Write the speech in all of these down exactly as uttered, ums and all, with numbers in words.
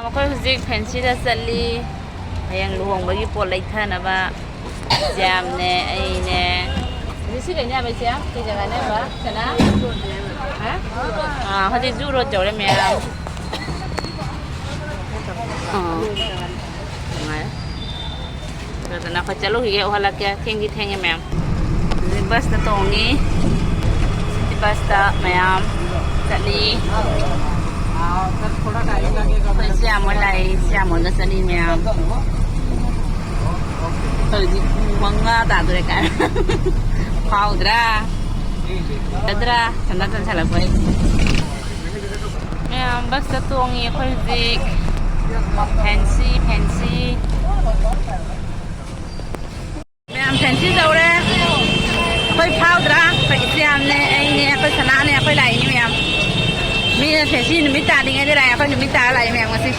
ꯃꯈꯣꯏ ꯍꯧꯖꯤꯛ ꯐꯦꯟꯁꯤꯗ ꯆꯠꯂꯤ, ꯍꯌꯦꯡ ꯂꯨꯍꯣꯡꯕꯒꯤ ꯄꯣꯠ ꯂꯩꯊꯅꯕ꯫ ꯁ꯭ꯌꯥꯝꯅꯦ, ꯑꯩꯅꯦ꯫ ꯍꯧꯖꯤꯛ ꯁꯤ ꯀꯩꯅꯦ ꯍꯥꯏꯕ, ꯏꯆꯦ? ꯀꯩ ꯖꯒꯥꯅꯦ ꯍꯥꯏꯕ? ꯁꯅꯥ? ꯍꯥ? ꯑꯥ, ꯍꯧꯖꯤꯛ ꯖꯨ ꯔꯣꯗ ꯌꯧꯔꯦ, ꯃꯌꯥꯝ꯫ ꯑꯥ꯫ ꯅꯨꯡꯉꯥꯏꯔꯦ꯫ ꯑꯗꯨꯗꯨꯅ ꯑꯩꯈꯣꯏ ꯆꯠꯂꯨꯈꯤꯒꯦ, ꯎꯍꯜꯂꯛꯀꯦ꯫ ꯊꯦꯡꯗꯤ ꯊꯦꯡꯉꯦ ꯃꯌꯥꯝ꯫ ꯍꯧꯖꯤꯛ ꯕꯁꯇ ꯇꯣꯡꯉꯤ꯫ ꯁꯤꯇꯤ ꯕꯁꯇ ꯃꯌꯥꯝ ꯆꯠꯂꯤ꯫ ꯑꯩꯈꯣꯏ ꯁꯤꯌꯥꯃꯣꯏ ꯂꯥꯛꯏ, ꯁꯤꯌꯥꯃꯣꯏꯒ ꯆꯠꯂꯤ ꯃꯌꯥꯝ꯫ ꯍꯧꯖꯤꯛ ꯄꯨꯡ ꯃꯉꯥ ꯇꯥꯗꯣꯔꯦ ꯀꯥꯏꯅ꯫ ꯐꯥꯎꯗ꯭ꯔꯥ? ꯐꯗ꯭ꯔꯥ? ꯁꯅꯥ ꯆꯟꯁꯜꯂꯛꯄ ꯑꯩ꯫ ꯃꯌꯥꯝ ꯕꯁꯇ ꯇꯣꯡꯉꯤ ꯑꯩꯈꯣꯏ ꯍꯧꯖꯤꯛ꯫ ꯐꯦꯟꯁꯤ, ꯐꯦꯟꯁꯤ꯫ ꯃꯌꯥꯝ ꯐꯦꯟꯁꯤ ꯇꯧꯔꯦ꯫ ꯑꯩꯈꯣꯏ ꯐꯥꯎꯗ꯭ꯔꯥ? ꯑꯩꯈꯣꯏ ꯏꯆꯦ ꯌꯥꯝꯅꯦ, ꯑꯩꯅꯦ, ꯑꯩꯈꯣꯏ ꯁꯅꯥꯅꯦ, ꯑꯩꯈꯣꯏ ꯂꯥꯛꯏꯅꯤ ꯃꯌꯥꯝ꯫ ꯃꯤꯅ ꯐꯦꯟꯁꯤ ꯅꯨꯃꯤꯠ ꯇꯥꯗ꯭ꯔꯤꯉꯩꯗ ꯂꯥꯛꯑꯦ, ꯑꯩꯈꯣꯏ ꯅꯨꯃꯤꯠ ꯇꯥꯔ ꯂꯥꯛꯏ ꯃꯌꯥꯝ ꯉꯁꯤ꯫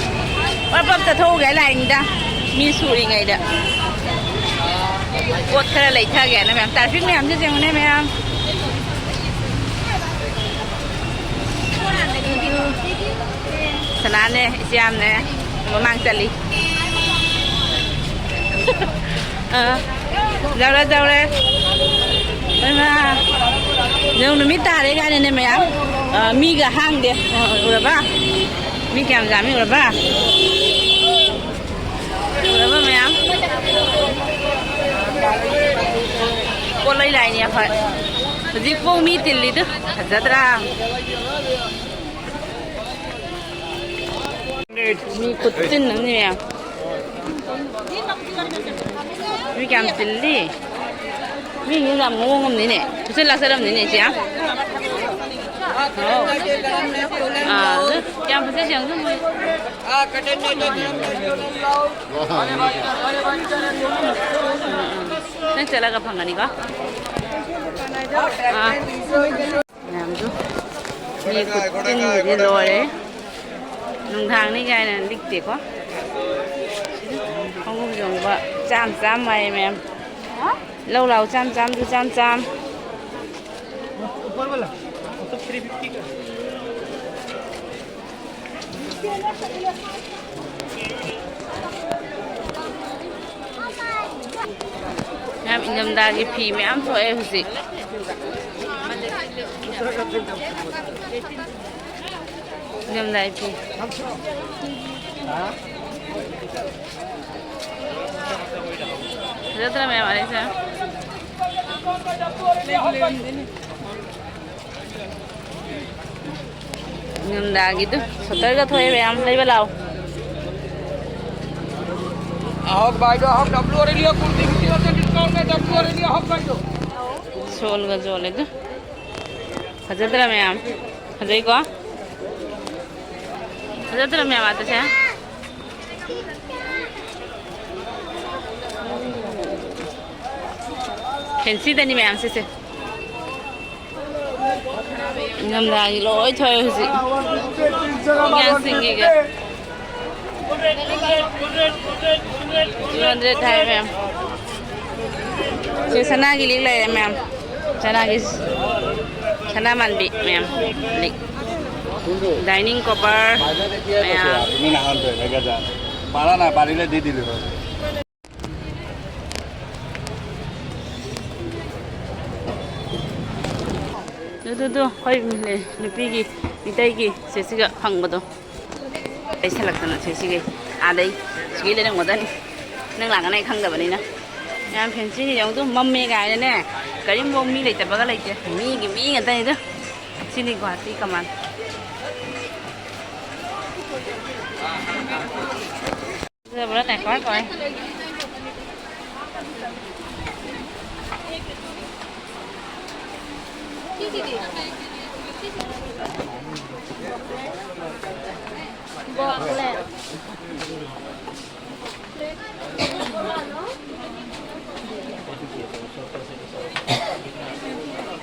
ꯄꯞ ꯄꯞ ꯆꯠꯊꯣꯛꯎꯒꯦ ꯂꯥꯛꯏꯅꯤꯗ꯫ ꯃꯤ ꯁꯨꯔꯤꯉꯩꯗ꯫ ꯄꯣꯠ ꯈꯔ ꯂꯩꯊꯒꯦꯅ ꯃꯌꯥꯝ꯫ ꯇ꯭ꯔꯥꯐꯤꯛ ꯃꯌꯥꯝꯁꯦ ꯌꯦꯡꯉꯨꯅꯦ ꯃꯌꯥꯝ꯫ ꯁꯅꯥꯅꯦ, ꯏꯆꯦꯌꯥꯝꯅꯦ, ꯃꯃꯥꯡ ꯆꯠꯂꯤ꯫ ꯑꯥ, ꯌꯧꯔꯦ, ꯌꯧꯔꯦ꯫ ꯏꯃꯥ, ꯌꯧ ꯅꯨꯃꯤꯠ ꯇꯥꯔꯦ ꯀꯥꯏꯅꯅꯦ ꯃꯌꯥꯝ꯫ ꯑꯥ, ꯃꯤꯒ ꯍꯥꯡꯗꯦ꯫ ꯑꯥ, ꯎꯔꯕ? ꯃꯤ ꯀꯌꯥꯝ ꯌꯥꯝꯃꯤ ꯎꯔꯕ? ꯎꯔꯕ ꯃꯌꯥꯝ? ꯄꯣꯠ ꯂꯩ ꯂꯥꯛꯏꯅꯦ ꯑꯩꯈꯣꯏ꯫ ꯍꯧꯖꯤꯛ ꯄꯨꯡ ꯃꯤ ꯇꯤꯜꯂꯤꯗꯨ ꯐꯖꯗ꯭ꯔꯥ? ꯃꯤ ꯈꯨꯠꯆꯤꯟ ꯑꯃꯅꯤ ꯃꯌꯥꯝ꯫ ꯃꯤ ꯀꯌꯥꯝ ꯆꯤꯜꯂꯤ? ꯃꯤ ꯌꯥꯝ ꯃꯑꯣꯡ ꯑꯃꯅꯤꯅꯦ꯫ ꯈꯨꯠꯆꯤꯜ ꯂꯥꯛꯆꯔꯝꯅꯤꯅꯦ ꯏꯆꯦ꯫ ꯑꯥꯎ꯫ ꯑꯥ, ꯀꯌꯥꯝ ꯐꯖꯩ ꯌꯦꯡꯉꯨ ꯃꯣꯏ꯫ ꯅꯪ ꯆꯠꯂꯒ ꯐꯪꯒꯅꯤꯀꯣ꯫ ꯑꯥ꯫ ꯃꯌꯥꯝꯁꯨ ꯃꯤ ꯈꯨꯆꯤꯟꯁꯤꯗꯤ ꯂꯣꯏꯔꯦ꯫ ꯅꯨꯡꯗꯥꯡꯅꯤ ꯀꯥꯏꯅ ꯂꯤꯛꯇꯦꯀꯣ꯫ ꯈꯣꯡꯎꯞ ꯌꯣꯟꯕ ꯆꯥꯝ ꯆꯥꯝ ꯍꯥꯏꯌꯦ ꯃꯌꯥꯝ꯫ ꯂꯧ ꯂꯥꯎ ꯆꯥꯝ ꯆꯥꯝ ꯇꯨ ꯆꯥꯝ ꯆꯥꯝ꯫ ऊपर वाला, वो तो थ्री फिफ्टी का। ꯌꯥꯝ ꯏꯪꯊꯝꯊꯥꯒꯤ ꯐꯤ ꯃꯌꯥꯝ ꯊꯣꯛꯑꯦ ꯍꯧꯖꯤꯛ꯫ ꯏꯪꯊꯝꯊꯥꯒꯤ ꯐꯤ꯫ ꯐꯖꯗ꯭ꯔꯥ ꯃꯌꯥꯝ ꯑꯅꯤꯁꯦ? ꯏꯪꯊꯝꯊꯥꯒꯤꯗꯨ ꯁ꯭ꯋꯦꯇꯔꯒ ꯊꯣꯛꯑꯦ ꯃꯌꯥꯝ, ꯂꯩꯕ ꯂꯥꯛꯑꯣ꯫ ꯑꯍꯣꯛ ꯚꯥꯏꯗꯣ, ꯑꯍꯣꯛ W R L kurti fifty percent ꯗꯤꯁꯀꯥꯎꯟꯅꯦ, ꯗꯕ꯭ꯂꯤꯎ ꯑꯥꯔ ꯑꯦꯜ ꯑꯍꯣꯛ ꯚꯥꯏꯗꯣ꯫ ꯁꯣꯜꯒ ꯌꯣꯜꯂꯦꯗꯨ꯫ ꯐꯖꯗ꯭ꯔꯥ ꯃꯌꯥꯝ? ꯐꯖꯩꯀꯣ? ꯐꯖꯗ꯭ꯔꯥ ꯃꯌꯥꯝ ꯑꯗꯨꯁꯦ? ꯐꯦꯟꯁꯤꯗꯅꯤ ꯃꯌꯥꯝ ꯁꯤꯁꯦ꯫ ꯏꯪꯊꯝꯊꯥꯒꯤ ꯂꯣꯏ ꯊꯣꯛꯑꯦ ꯍꯧꯖꯤꯛ꯫ ꯑꯉꯥꯡꯁꯤꯡꯒꯤꯒ꯫ ꯇꯨ ꯍꯟꯗ꯭ꯔꯦꯠ ꯍꯥꯏ ꯃꯌꯥꯝ꯫ ꯁꯤ ꯁꯅꯥꯒꯤ ꯂꯤꯛ ꯂꯩꯔꯦ ꯃꯌꯥꯝ꯫ ꯁꯅꯥꯒꯤ, ꯁꯅꯥ ꯃꯥꯟꯕꯤ ꯃꯌꯥꯝ꯫ ꯂꯤꯛ꯫ ꯗꯥꯏꯅꯤꯡ ꯀꯣꯚꯔ ꯃꯌꯥꯝ꯫ ꯃꯤꯅ ꯍꯥꯟꯗꯣꯏꯅꯦ ꯒꯖꯥ꯫ ꯄꯥꯔꯥ ꯅꯥ ꯄꯥꯔꯤꯂꯦ ꯗꯤ ꯗꯤꯂꯤꯚꯔ꯫ ꯑꯗꯨꯗꯣ ꯑꯩꯈꯣꯏ ꯅꯨꯄꯤꯒꯤ, ꯃꯤꯇꯩꯒꯤ ꯁꯦꯠꯁꯤꯒ ꯐꯪꯕꯗꯣ꯫ ꯂꯩꯁꯜꯂꯛꯇꯅ ꯁꯦꯠꯁꯤꯒꯩ ꯑꯥꯗꯩ ꯁꯤꯒꯩ ꯂꯩꯔꯝꯒꯗꯕꯅꯤ꯫ ꯅꯪ ꯂꯥꯛꯀꯅꯤ ꯑꯩ ꯈꯪꯗꯕꯅꯤꯅ꯫ ꯌꯥꯝ ꯐꯦꯟꯁꯤꯅꯤ ꯌꯦꯡꯉꯨ, ꯑꯗꯨꯝ ꯃꯝꯃꯦ ꯀꯥꯏꯅꯅꯦ꯫ ꯀꯔꯤꯝꯐꯥꯎ ꯃꯤ ꯂꯩꯇꯕꯒ ꯂꯩꯇꯦ꯫ ꯃꯤꯒꯤ ꯃꯤ ꯉꯥꯛꯇꯅꯤꯗ꯫ ꯁꯤꯅꯤ ꯒꯨꯍꯥꯇꯤ ꯀꯃꯥꯟ꯫ ꯐꯖꯕ꯭ꯔꯥ? ꯉꯥꯏꯈꯣ, ꯉꯥꯏꯈꯣ꯫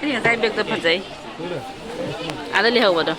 ꯑꯩ ꯉꯁꯥꯏ ꯕꯦꯒꯇꯣ ꯐꯖꯩ꯫ ꯑꯥꯗ ꯂꯩꯍꯧꯕꯗꯣ꯫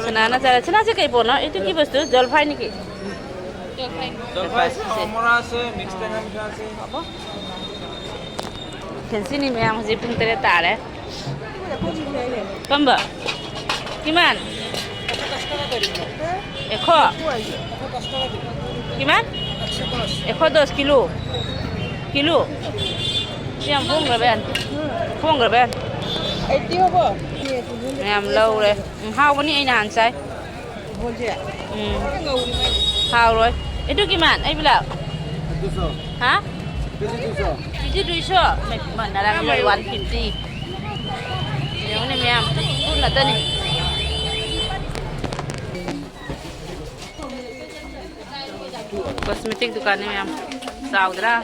চুনা না চারা, চুনা আছে কেই বনো? এইটো কি বস্তু? জলফাই নেকি? জলফাই আছে, অমৰা আছে, মিক্স টেঙা মিঠা আছে। হ'ব। ꯐꯦꯟꯁꯤꯅꯤ ꯃꯌꯥꯝ, ꯍꯧꯖꯤꯛ ꯄꯨꯡ ꯇꯔꯦꯠ ꯇꯥꯔꯦ꯫ ꯀꯝꯕ? ꯀꯤꯃꯥꯟ? ꯑꯦꯈꯣ? ꯀꯤꯃꯥꯟ? ꯑꯦꯈꯣ ꯗꯁ ꯀꯤꯂꯣ? ꯀꯤꯂꯣ? ꯁꯤ ꯌꯥꯝ ꯍꯣꯡꯈ꯭ꯔꯕ ꯌꯥꯅꯤ꯫ ꯍꯣꯡꯈ꯭ꯔꯕ ꯌꯥꯅꯤ꯫ ꯃꯌꯥꯝ ꯂꯧꯔꯦ꯫ ꯎꯝ, ꯍꯥꯎꯕꯅꯤ, ꯑꯩ ꯅꯍꯥꯟ ꯆꯥꯏ꯫ ꯎꯝ꯫ ꯍꯥꯎꯔꯣꯏ꯫ ꯑꯗꯨꯒꯤ ꯃꯥꯟ ꯑꯩ ꯕ꯭ꯂꯥꯎ꯫ ꯍꯥ? ꯀꯦꯖꯤ ꯇꯨꯏꯁꯣ꯫ ꯃ-, ꯃ-, ꯅꯔꯥꯡ ꯋꯥꯟ ꯐꯤꯐꯇꯤ꯫ ꯌꯦꯡꯉꯨꯅꯦ ꯃꯌꯥꯝ, ꯄꯨꯟꯅ ꯇꯅꯤ꯫ ꯀꯣꯁꯃꯦꯇꯤꯛ ꯗꯨꯀꯥꯟꯅꯤ ꯃꯌꯥꯝ꯫ ꯆꯥꯎꯗ꯭ꯔꯥ?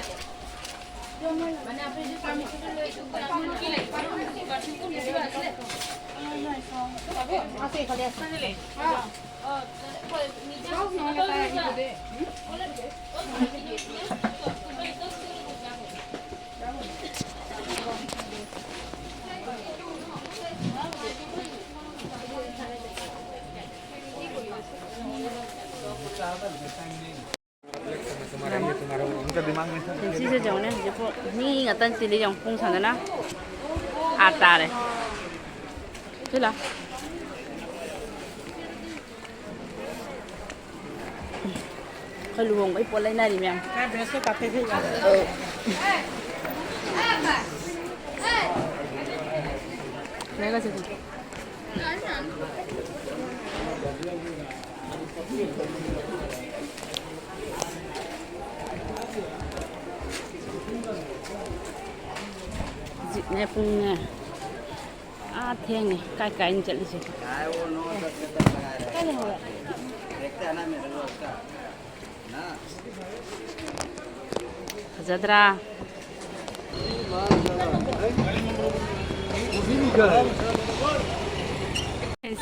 ꯁꯤꯁꯦ ꯌꯦꯡꯉꯨꯅꯦ, ꯍꯧꯖꯤꯛꯄꯨ ꯃꯤ ꯉꯥꯛꯇ ꯆꯤꯜꯂꯤ ꯌꯦꯡꯉꯨ, ꯄꯨꯡ ꯁꯪꯗꯅ ꯑꯥ ꯇꯥꯔꯦ꯫ ꯁꯤ ꯂꯥꯎ꯫ ꯑꯩꯈꯣꯏ ꯂꯨꯍꯣꯡꯕꯩ ꯄꯣꯠ ꯂꯩꯅꯔꯤ ꯃꯌꯥꯝ꯫ ꯂꯩꯔꯒ ꯆꯠꯁꯤ꯫ ꯍꯧꯖꯤꯛꯅꯦ ꯄꯨꯡꯅꯦ ꯑꯥ ꯊꯦꯡꯉꯦ꯫ ꯀꯥꯏ ꯀꯥꯏꯅ ꯆꯠꯂꯤꯁꯦ? ꯀꯥꯏ ꯂꯩꯍꯧꯔꯦ? ꯅ ꯐꯖꯗ꯭ꯔꯥ?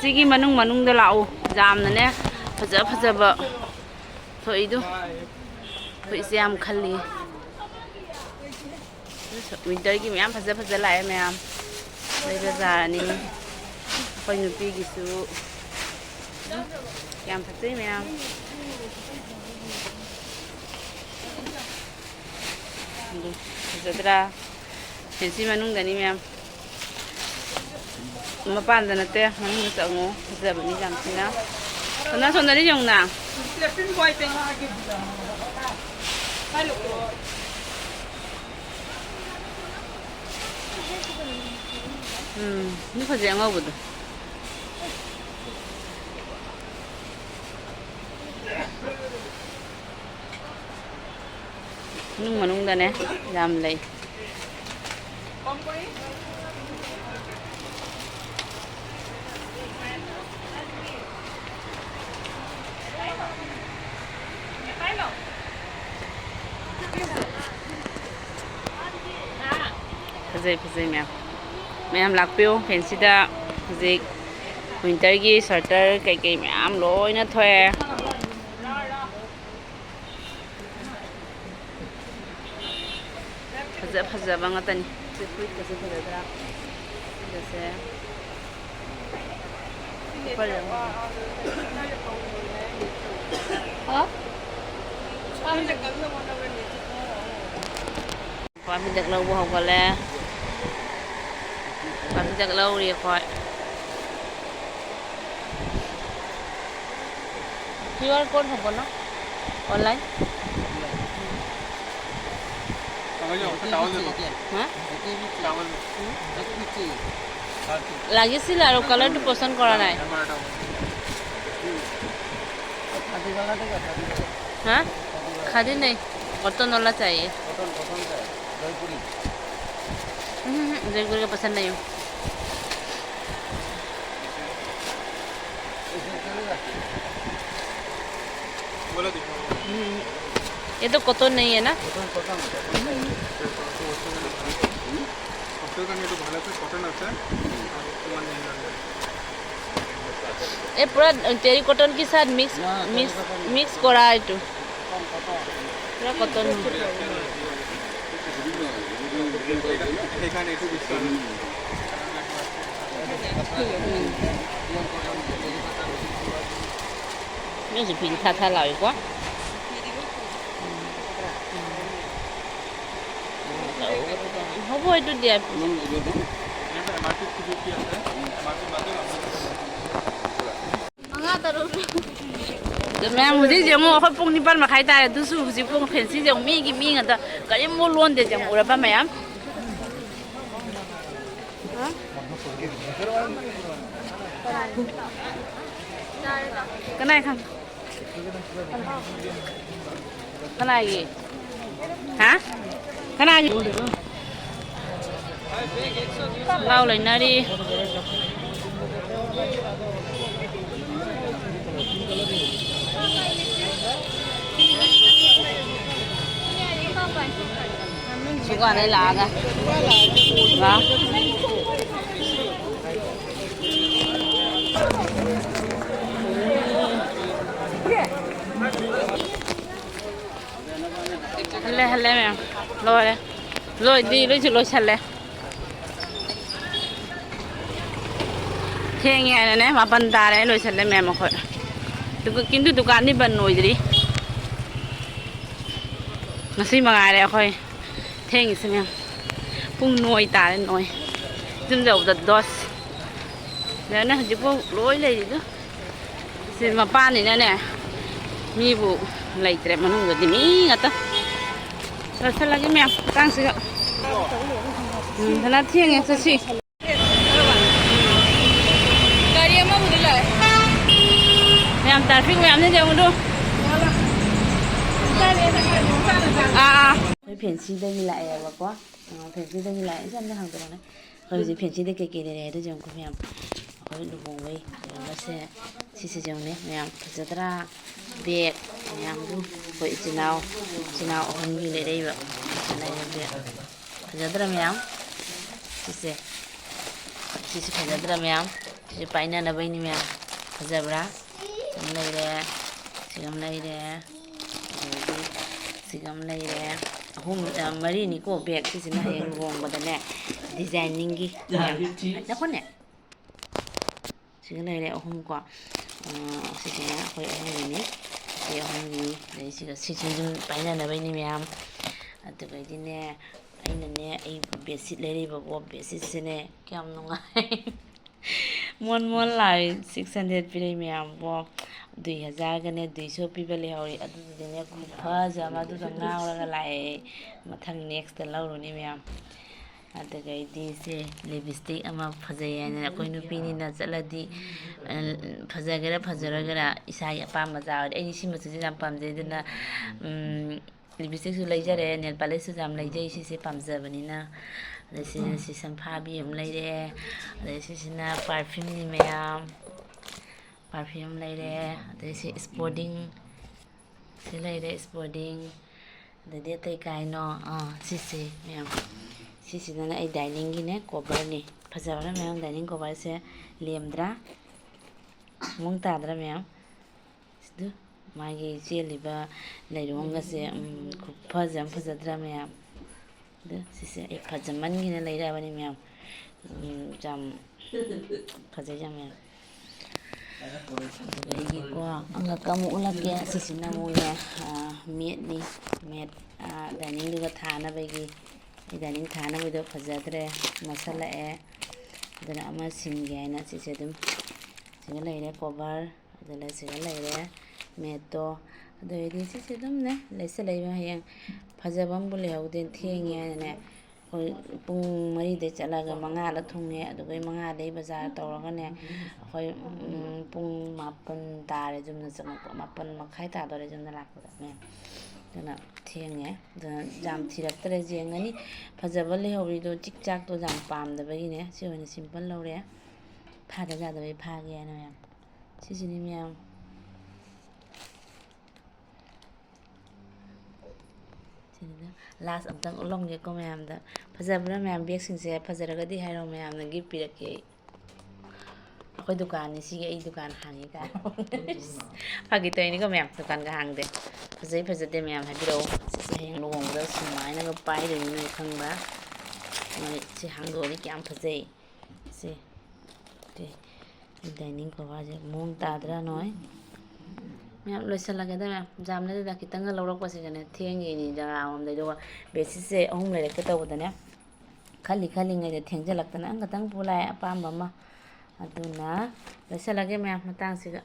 ꯁꯤꯒꯤ ꯃꯅꯨꯡ ꯃꯅꯨꯡꯗ ꯂꯥꯛꯎ꯫ ꯌꯥꯝꯅꯅꯦ ꯐꯖ ꯐꯖꯕ ꯊꯣꯛꯏꯗꯨ꯫ ꯐꯨꯔꯤꯠꯁꯦ ꯌꯥꯝ ꯈꯜꯂꯤ꯫ ꯋꯤꯟꯇꯔꯒꯤ ꯃꯌꯥꯝ ꯐꯖ ꯐꯖ ꯂꯥꯛꯑꯦ ꯃꯌꯥꯝ꯫ ꯂꯩꯕ ꯌꯥꯔꯅꯤ꯫ ꯑꯩꯈꯣꯏ ꯅꯨꯄꯤꯒꯤꯁꯨ ꯌꯥꯝ ꯐꯖꯩ ꯃꯌꯥꯝ꯫ ꯑꯗꯨ ꯐꯖꯗ꯭ꯔꯥ? ꯐꯦꯟꯁꯤ ꯃꯅꯨꯡꯗꯅꯤ ꯃꯌꯥꯝ꯫ ꯃꯄꯥꯟꯗ ꯅꯠꯇꯦ, ꯃꯅꯨꯡꯗ ꯆꯪꯉꯣ꯫ ꯐꯖꯕꯅꯤ ꯌꯥꯝ ꯊꯤꯅ꯫ ꯁꯣꯝꯗ, ꯁꯣꯝꯗꯅꯤ ꯌꯦꯡꯉꯨꯅ꯫ ꯎꯝ, ꯑꯗꯨ ꯐꯖꯩ ꯑꯉꯧꯕꯗꯣ꯫ ꯏꯃꯨꯡ ꯃꯅꯨꯡꯗꯅꯦ ꯌꯥꯝ ꯂꯩ꯫ ꯐꯖꯩ, ꯐꯖꯩ ꯃꯌꯥꯝ꯫ ꯃꯌꯥꯝ ꯂꯥꯛꯄꯤꯌꯨ, ꯐꯦꯟꯁꯤꯗ ꯍꯧꯖꯤꯛ ꯋꯤꯟꯇꯔꯒꯤ ꯁ꯭ꯋꯦꯇꯔ ꯀꯩꯀꯩ ꯃꯌꯥꯝ ꯂꯣꯏꯅ ꯊꯣꯛꯑꯦ꯫ ꯐꯖ ꯐꯖꯕ ꯉꯥꯛꯇꯅꯤ꯫ ꯁꯤ ꯐꯨꯔꯤꯠꯀꯁꯦ ꯐꯖꯗ꯭ꯔꯥ? ꯁꯤꯒꯁꯦ꯫ ꯁꯤ ꯐꯖꯕ꯫ ꯍꯥ? ꯅꯨꯄꯥ ꯍꯤꯗꯥꯛ ꯂꯧꯕ ꯍꯧꯒꯠꯂꯦ꯫ ꯅꯨꯄꯥ ꯍꯤꯗꯥꯛ ꯂꯧꯔꯤ ꯑꯩꯈꯣꯏ꯫ QR code হ'ব ন? Online? ꯍꯥ? লাগিছিল আৰু, কালাৰটো পচন্দ কৰা নাই। হা? খাদী নেই, কটন ওলা চাইয়ে। উহু, উহু, জয়পুরি কা পছন্দ নেই। এইটো কটন নেই না? এই পুৰা টেৰি কটন কি সাথ মিক্স, মিক্স, মিক্স কৰা এইটো। পুৰা কটন। ꯃꯤꯁꯨ ꯐꯤ ꯊꯥ ꯊꯥ ꯂꯥꯎꯏꯀꯣ꯫ হ'ব, এইটো দিয়া। ꯑꯗꯣ ꯃꯌꯥꯝ, ꯍꯧꯖꯤꯛꯁꯦ ꯑꯃꯨꯛ ꯑꯩꯈꯣꯏ ꯄꯨꯡ ꯅꯤꯄꯥꯟ ꯃꯈꯥꯏ ꯇꯥꯔꯦ, ꯑꯗꯨꯁꯨ ꯍꯧꯖꯤꯛ ꯄꯨꯡ ꯐꯦꯟꯁꯤꯁꯦ ꯑꯃꯨꯛ ꯃꯤꯒꯤ ꯃꯤ ꯉꯥꯛꯇ, ꯀꯔꯤꯝ ꯃꯨꯛ ꯂꯣꯟꯗꯦ꯫ ꯌꯦꯡꯉꯨꯔꯕ ꯃꯌꯥꯝ? ꯀꯅꯥꯏ ꯈꯪ-, ꯀꯅꯥꯒꯤ? ꯍꯥ? ꯀꯅꯥꯒꯤ? ꯂꯥꯎ ꯂꯩꯅꯔꯤ꯫ ꯁꯨꯒꯥꯅ ꯂꯥꯛꯑꯒ꯫ ꯋꯥ꯫ ꯍꯜꯂꯦ, ꯍꯜꯂꯦ ꯃꯌꯥꯝ꯫ ꯂꯣꯏꯔꯦ꯫ ꯂꯣꯏꯗꯤ ꯂꯣꯏꯁꯨ ꯂꯣꯏꯁꯜꯂꯦ꯫ ꯊꯦꯡꯉꯦ ꯍꯥꯏꯅꯅꯦ, ꯃꯥꯄꯟ ꯇꯥꯔꯦ, ꯂꯣꯏꯁꯜꯂꯦ ꯃꯌꯥꯝ ꯑꯩꯈꯣꯏ꯫ ꯑꯗꯨꯒ ꯀꯤꯟꯗꯨ ꯗꯨꯀꯥꯟꯗꯤ ꯕꯟ ꯑꯣꯏꯗ꯭ꯔꯤ꯫ ꯉꯁꯤ ꯃꯉꯥꯏꯔꯦ ꯑꯩꯈꯣꯏ ꯊꯦꯡꯉꯤꯁꯦ ꯃꯌꯥꯝ꯫ ꯄꯨꯡ ꯅꯣꯏ ꯇꯥꯔꯦ, ꯅꯣꯏ꯫ ꯌꯨꯝ ꯌꯧꯕꯗ ꯗꯣꯁ꯫ ꯁꯤꯗꯅ ꯍꯧꯖꯤꯛꯐꯥꯎ ꯂꯣꯏ ꯂꯩꯔꯤꯗꯨ꯫ ꯁꯤ ꯃꯄꯥꯟꯅꯤꯅꯅꯦ, ꯃꯤꯕꯨ ꯂꯩꯇ꯭ꯔꯦ, ꯃꯅꯨꯡꯗꯗꯤ ꯃꯤ ꯉꯥꯛꯇ꯫ ꯂꯣꯏꯁꯜꯂꯒꯦ ꯃꯌꯥꯝ, ꯃꯇꯥꯡꯁꯤꯒ꯫ ꯎꯝ, ꯐꯅ ꯊꯦꯡꯉꯦ, ꯆꯠꯁꯤ꯫ ꯒꯥꯔꯤ ꯑꯃꯕꯨꯗꯤ ꯂꯥꯛꯑꯦ꯫ ꯃꯌꯥꯝ traffic ꯃꯌꯥꯝꯅꯤ ꯌꯦꯡꯉꯨꯗꯨ꯫ ꯑꯥ, ꯑꯥ꯫ ꯑꯩꯈꯣꯏ ꯐꯦꯟꯁꯤꯗꯒꯤ ꯂꯥꯛꯑꯦꯕꯀꯣ꯫ ꯑ, ꯐꯦꯟꯁꯤꯗꯒꯤ ꯂꯥꯛꯑꯦ꯫ ꯁꯤ ꯑꯝꯇ ꯍꯥꯡꯗꯣꯛꯑꯣꯅꯦ꯫ ꯑꯩꯈꯣꯏ ꯍꯧꯖꯤꯛ ꯐꯦꯟꯁꯤꯗ ꯀꯩꯀꯩ ꯂꯩꯔꯦ ꯍꯥꯏꯗꯣ ꯌꯦꯡꯉꯨꯀꯣ ꯃꯌꯥꯝ꯫ ꯂꯨꯍꯣꯡꯕꯩ ꯀꯩꯅꯣꯁꯦ꯫ ꯁꯤꯁꯦ ꯌꯦꯡꯉꯨꯅꯦ ꯃꯌꯥꯝ, ꯐꯖꯗ꯭ꯔꯥ? ꯕꯦꯒ ꯃꯌꯥꯝꯗꯨ ꯑꯩꯈꯣꯏ ꯏꯆꯤꯟ ꯏꯅꯥꯎ, ꯏꯆꯤꯟ ꯏꯅꯥꯎ ꯑꯍꯨꯝꯒꯤ ꯂꯩꯔꯛꯏꯕ꯫ ꯁꯤꯁꯦ ꯂꯩꯔꯦ ꯕꯦꯒ꯫ ꯐꯖꯗ꯭ꯔꯥ ꯃꯌꯥꯝ? ꯁꯤꯁꯦ, ꯁꯤꯁꯦ ꯐꯖꯗ꯭ꯔꯥ ꯃꯌꯥꯝ? ꯁꯤꯁꯦ ꯄꯥꯏꯅꯅꯕꯩꯅꯤ ꯃꯌꯥꯝ꯫ ꯐꯖꯕ꯭ꯔꯥ? ꯁꯤꯒ ꯑꯃ ꯂꯩꯔꯦ, ꯁꯤꯒ ꯑꯃ ꯂꯩꯔꯦ, ꯑꯗꯒꯤ ꯁꯤꯒ ꯑꯃ ꯂꯩꯔꯦ꯫ ꯑꯍꯨꯝ, ꯑ, ꯃꯔꯤꯅꯤꯀꯣ ꯕꯦꯒ꯫ ꯁꯤꯁꯤꯅ ꯍꯌꯦꯡ ꯂꯨꯍꯣꯡꯕꯗꯅꯦ, ꯗꯤꯖꯥꯏꯅꯤꯡꯒꯤ꯫ ꯉꯥꯏꯈꯣꯅꯦ꯫ ꯁꯤꯒ ꯂꯩꯔꯦ ꯑꯍꯨꯝꯀꯣ꯫ ꯑ, ꯁꯤꯁꯤꯅ ꯑꯩꯈꯣꯏ ꯑꯍꯨꯝꯒꯤꯅꯤ꯫ ꯑꯩꯈꯣꯏ ꯑꯍꯨꯝꯒꯤ, ꯑꯗꯩ ꯁꯤꯒ, ꯁꯤꯁꯨ ꯑꯗꯨꯝ ꯄꯥꯏꯅꯅꯕꯩꯅꯤ ꯃꯌꯥꯝ꯫ ꯑꯗꯨꯒꯩꯗꯤꯅꯦ, ꯑꯩꯅꯅꯦ, ꯑꯩ ꯕꯦꯗꯁꯤꯠ ꯂꯩꯔꯛꯏꯕꯀꯣ꯫ ꯕꯦꯗꯁꯤꯠꯁꯤꯅꯦ ꯀꯌꯥꯝ ꯅꯨꯡꯉꯥꯏ꯫ ꯃꯣꯟ ꯃꯣꯟ ꯂꯥꯎꯏ꯫ Six hundred ꯄꯤꯔꯛꯏ ꯃꯌꯥꯝꯕꯣ꯫ ꯗꯨꯏ ꯍꯖꯥꯔꯒꯅꯦ ꯗꯨꯏ ꯁꯣ ꯄꯤꯕ ꯂꯩꯍꯧꯔꯤ꯫ ꯑꯗꯨꯗꯨꯗꯤꯅꯦ ꯈꯨꯐꯖ ꯑꯃ, ꯑꯗꯨꯗ ꯉꯥꯎꯔꯒ ꯂꯥꯛꯑꯦ ꯑꯩ꯫ ꯃꯊꯪ next ꯂꯧꯔꯨꯅꯤ ꯃꯌꯥꯝ꯫ ꯑꯗꯨꯒꯩꯗꯤ ꯁꯦ lipstick ꯑꯃ ꯐꯖꯩ ꯍꯥꯏꯅ ꯑꯩꯈꯣꯏ ꯅꯨꯄꯤꯅꯤꯅ ꯆꯠꯂꯗꯤ, ꯑ, ꯐꯖꯒꯦꯔꯥ ꯐꯖꯔꯣꯏꯒꯦꯔꯥ ꯏꯁꯥꯒꯤ ꯑꯄꯥꯝꯕ ꯆꯥꯕꯗꯤ꯫ ꯑꯩꯗꯤ ꯁꯤ ꯃꯆꯨꯁꯦ ꯌꯥꯝ ꯄꯥꯝꯖꯩ꯫ ꯑꯗꯨꯅ, ꯎꯝ, lipstickꯁꯨ ꯂꯩꯖꯔꯦ, nail polish ꯁꯨ ꯌꯥꯝ ꯂꯩꯖꯩ꯫ ꯁꯤꯁꯦ ꯄꯥꯝꯖꯕꯅꯤꯅ꯫ ꯑꯗꯩ ꯁꯤꯅ ꯁꯤ ꯁꯝꯐꯥꯕꯤ ꯑꯃ ꯂꯩꯔꯦ꯫ ꯑꯗꯩ ꯁꯤꯁꯤꯅ perfume ꯅꯤ ꯃꯌꯥꯝ꯫ Perfume ꯂꯩꯔꯦ꯫ ꯑꯗꯩ ꯁꯤ sporting꯫ ꯁꯤ ꯂꯩꯔꯦ sporting꯫ ꯑꯗꯩꯗꯤ ꯑꯇꯩ ꯀꯥꯏꯅꯣ? ꯑꯥ, ꯁꯤꯁꯦ ꯃꯌꯥꯝ꯫ ꯁꯤꯁꯤꯅꯅꯦ ꯑꯩ dining ꯒꯤꯅꯦ cover ꯅꯤ꯫ ꯐꯖꯕ꯭ꯔꯥ ꯃꯌꯥꯝ? Dining cover ꯁꯦ ꯂꯦꯝꯗ꯭ꯔꯥ? ꯃꯑꯣꯡ ꯇꯥꯗ꯭ꯔꯥ ꯃꯌꯥꯝ? ꯁꯤꯗꯨ ꯃꯥꯒꯤ ꯆꯦꯜꯂꯤꯕ ꯂꯩꯔꯣꯡꯒꯁꯦ, ꯎꯝ, ꯈꯨꯐꯖ ꯑꯃ, ꯐꯖꯗ꯭ꯔꯥ ꯃꯌꯥꯝ? ꯑꯗꯨ ꯁꯤꯁꯦ ꯑꯩ ꯐꯖꯃꯟꯒꯤꯅ ꯂꯩꯔꯛꯑꯕꯅꯤ ꯃꯌꯥꯝ꯫ ꯎꯝ, ꯌꯥꯝ ꯐꯖꯩ ꯌꯥꯝ ꯃꯌꯥꯝ꯫ ꯑꯗꯨꯗꯒꯤꯀꯣ ꯑꯃꯈꯛ ꯑꯃꯨꯛ ꯎꯠꯂꯛꯀꯦ꯫ ꯁꯤꯁꯤꯅ ꯑꯃꯨꯛꯅꯦ, ꯑ, mat ꯅꯤ꯫ Mat, ꯑ, dining ꯗꯨꯒ ꯊꯥꯅꯕꯒꯤ꯫ ꯑꯩ dining ꯊꯥꯅꯕꯗꯣ ꯐꯖꯗ꯭ꯔꯦ, ꯃꯣꯠꯁꯜꯂꯛꯑꯦ꯫ ꯑꯗꯨꯅ ꯑꯃ ꯁꯤꯟꯒꯦ ꯍꯥꯏꯅ ꯁꯤꯁꯦ ꯑꯗꯨꯝ ꯁꯤꯒ ꯂꯩꯔꯦ cover꯫ ꯑꯗꯨꯅ ꯁꯤꯒ ꯂꯩꯔꯦ mat ꯇꯣ꯫ ꯑꯗꯨ ꯑꯣꯏꯔꯗꯤ ꯁꯤꯁꯦ ꯑꯗꯨꯝꯅꯦ ꯂꯩꯁꯜꯂꯛꯏꯕ, ꯍꯌꯦꯡ ꯐꯖꯕ ꯑꯃꯕꯨ ꯂꯩꯍꯧꯗꯦ, ꯊꯦꯡꯉꯦ ꯍꯥꯏꯅꯅꯦ꯫ ꯑꯩꯈꯣꯏ ꯄꯨꯡ ꯃꯔꯤꯗꯩ ꯆꯠꯂꯒ ꯃꯉꯥꯗ ꯊꯨꯡꯉꯦ꯫ ꯑꯗꯨꯒ ꯃꯉꯥꯗꯩ ꯕꯖꯥꯔ ꯇꯧꯔꯒꯅꯦ ꯑꯩꯈꯣꯏ, ꯎꯝ, ꯄꯨꯡ ꯃꯥꯄꯟ ꯇꯥꯔꯦ ꯌꯨꯝꯗ ꯆꯪꯉꯛꯄ꯫ ꯃꯥꯄꯟ ꯃꯈꯥꯏ ꯇꯥꯗꯣꯔꯦ ꯌꯨꯝꯗ ꯂꯥꯛꯄꯗꯅꯦ꯫ ꯑꯗꯨꯅ ꯊꯦꯡꯉꯦ꯫ ꯑꯗꯨꯅ ꯌꯥꯝ ꯊꯤꯔꯛꯇ꯭ꯔꯦ꯫ ꯌꯦꯡꯉꯅꯤ ꯐꯖꯕ ꯂꯩꯍꯧꯔꯤꯗꯣ꯫ ꯆꯤꯛ ꯆꯥꯛꯇꯣ ꯌꯥꯝ ꯄꯥꯝꯗꯕꯒꯤꯅꯦ꯫ ꯁꯤ ꯑꯣꯏꯅ simple ꯂꯧꯔꯦ꯫ ꯐꯥꯗꯕ ꯌꯥꯗꯕꯩ ꯐꯥꯒꯦ ꯍꯥꯏꯅ ꯃꯌꯥꯝ꯫ ꯁꯤꯁꯤꯅꯤ ꯃꯌꯥꯝ꯫ ꯁꯤꯅꯤꯗ ꯂꯥꯁ ꯑꯝꯇꯪ ꯎꯠꯂꯝꯒꯦꯀꯣ ꯃꯌꯥꯝꯗ꯫ ꯐꯖꯕ꯭ꯔꯥ ꯃꯌꯥꯝ? ꯕꯦꯒꯁꯤꯡꯁꯦ ꯐꯖꯔꯒꯗꯤ ꯍꯥꯏꯔꯣ, ꯃꯌꯥꯝꯅ ꯒꯤꯐ ꯄꯤꯔꯛꯀꯦ ꯑꯩ꯫ ꯑꯩꯈꯣꯏ ꯗꯨꯀꯥꯟꯅꯤ ꯁꯤꯒꯤ, ꯑꯩ ꯗꯨꯀꯥꯟ ꯍꯥꯡꯉꯤ ꯀꯥꯏ꯫ ꯐꯥꯒꯤ ꯇꯧꯔꯤꯅꯤꯀꯣ ꯃꯌꯥꯝ, ꯗꯨꯀꯥꯟꯒ ꯍꯥꯡꯗꯦ꯫ ꯐꯖꯩ ꯐꯖꯗꯦ ꯃꯌꯥꯝ ꯍꯥꯏꯕꯤꯔꯛꯑꯣ꯫ ꯁꯤꯁꯦ ꯍꯌꯦꯡ ꯂꯨꯍꯣꯡꯕꯗ ꯁꯨꯃꯥꯏꯅꯒ ꯄꯥꯏꯗꯣꯏꯅꯤ ꯅꯣꯏ ꯈꯪꯕ꯭ꯔꯥ? ꯅꯣꯏ ꯁꯤ ꯍꯥꯡꯗꯣꯛꯑꯗꯤ ꯀꯌꯥꯝ ꯐꯖꯩ꯫ ꯁꯤ ꯁꯤ ꯗꯥꯏꯅꯤꯡ ꯀꯣꯚꯔꯁꯦ ꯃꯑꯣꯡ ꯇꯥꯗ꯭ꯔꯥ ꯅꯣꯏ? ꯃꯌꯥꯝ ꯂꯣꯏꯁꯤꯜꯂꯒꯦꯗ ꯃꯌꯥꯝ, ꯌꯥꯝꯅꯗꯦꯗ, ꯈꯤꯇꯪꯒ ꯂꯧꯔꯛꯄꯁꯤꯒꯅꯦ ꯊꯦꯡꯉꯤꯅꯤ ꯖꯒꯥ ꯑꯃꯗ꯫ ꯑꯗꯨꯒ ꯕꯦꯗꯁꯤꯠꯁꯦ ꯑꯍꯨꯝ ꯂꯩꯔꯛꯀꯦ ꯇꯧꯕꯗꯅꯦ, ꯈꯜꯂꯤ ꯈꯜꯂꯤꯉꯩꯗ ꯊꯦꯡꯖꯤꯜꯂꯛꯇꯅ ꯑꯃꯈꯛꯇꯪ ꯄꯨ ꯂꯥꯛꯑꯦ ꯑꯄꯥꯝꯕ ꯑꯃ꯫ ꯑꯗꯨꯅ ꯂꯣꯏꯁꯤꯜꯂꯒꯦ ꯃꯌꯥꯝ ꯃꯇꯥꯡꯁꯤꯒ꯫